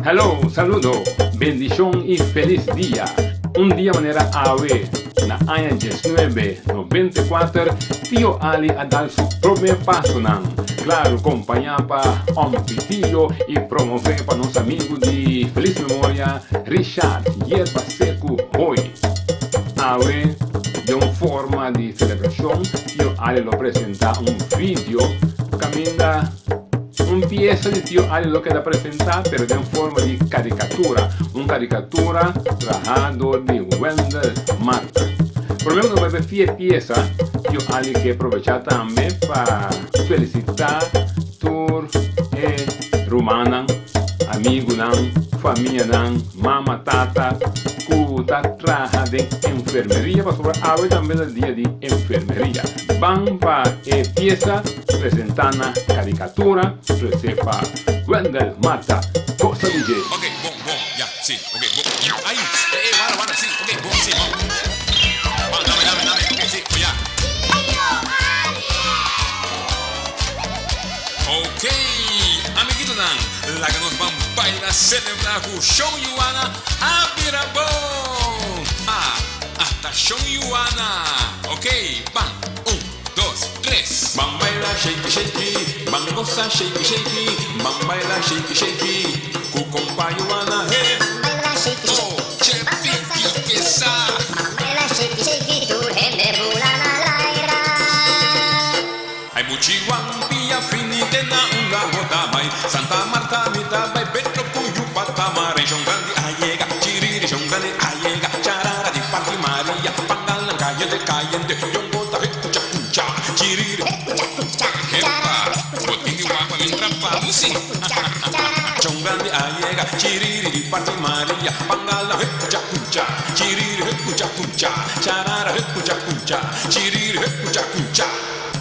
Hello, saludo, bendishon i felis dia. Un dia manera awe, na aña 1994, Tio Ali a dal su promé pasonan. Klaru, kompañá pa Òmpi Tio i promové pa nos amigu di felis memoria, Richard Yerba Seku Hoy. Awe, den un forma di selebrashon, Tio Ali lo presentá un video kaminda un piesa di Tio Ali lo keda presentá, pero den forma di karikatura, un karikatura trahá dor di Wendell Marta. Promé ku nos bai bai e piesa, Tio Ali ke probechá tambe pa felisitá tur e rumannan, amigunan, famianan, mama, tata ku ta traha den enfermeria pasobra awe tambe ta dia di enfermeria. Ban pa e piesa presentá na karikatura trese pa Wendell Marta. Gosa di dje! Ok, bon, bon, ya, si, ok, bon, ai, eh, eh, wara, wara, si, ok, bon, si, bon, ban, dame, dame, dame, ok, si, oya. Ok, amiguitonan, laga nos ban baila celebra cu Shon Yuana a bira bon! Ha, ata Shon Yuana! Ok, ban, un, dos, tres. Ban baila shakey shakey, ban goza shakey shakey, ban baila shakey shakey, cu compa Yuana, he. Ban baila shakey shakey. Oh, che piki pesa! Ban baila shakey shakey, tur hende bula na laira. Ay buchi wan pia fini te na unda bo ta bai Santa Marta mi ta bai Petro puyu pata mare Shon grandi a yega chiriri Shon grandi a yega charara di parti Maria Pangalan cayente cayente Yongo ta he kucha kucha chiriri Epa bo tin di wak pa mi trapa bo si Shon grandi a yega chiriri di parti Maria Pangalan he kucha kucha chiriri he kucha kucha charara he kucha kucha chiriri he kucha kucha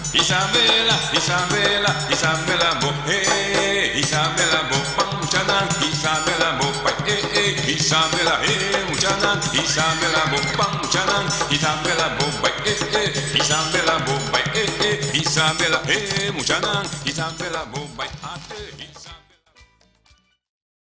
Isabela, Isabela, Isabela bo, eh, Isabela bo, pa muchanan, Isabela bo, pa, eh, eh, Isabela, eh, muchanan, Isabela bo, pa muchanan, Isabela bo, pa, eh, eh, Isabela bo, pa, eh, eh, Isabela, eh, muchanan, Isabela bo, pa.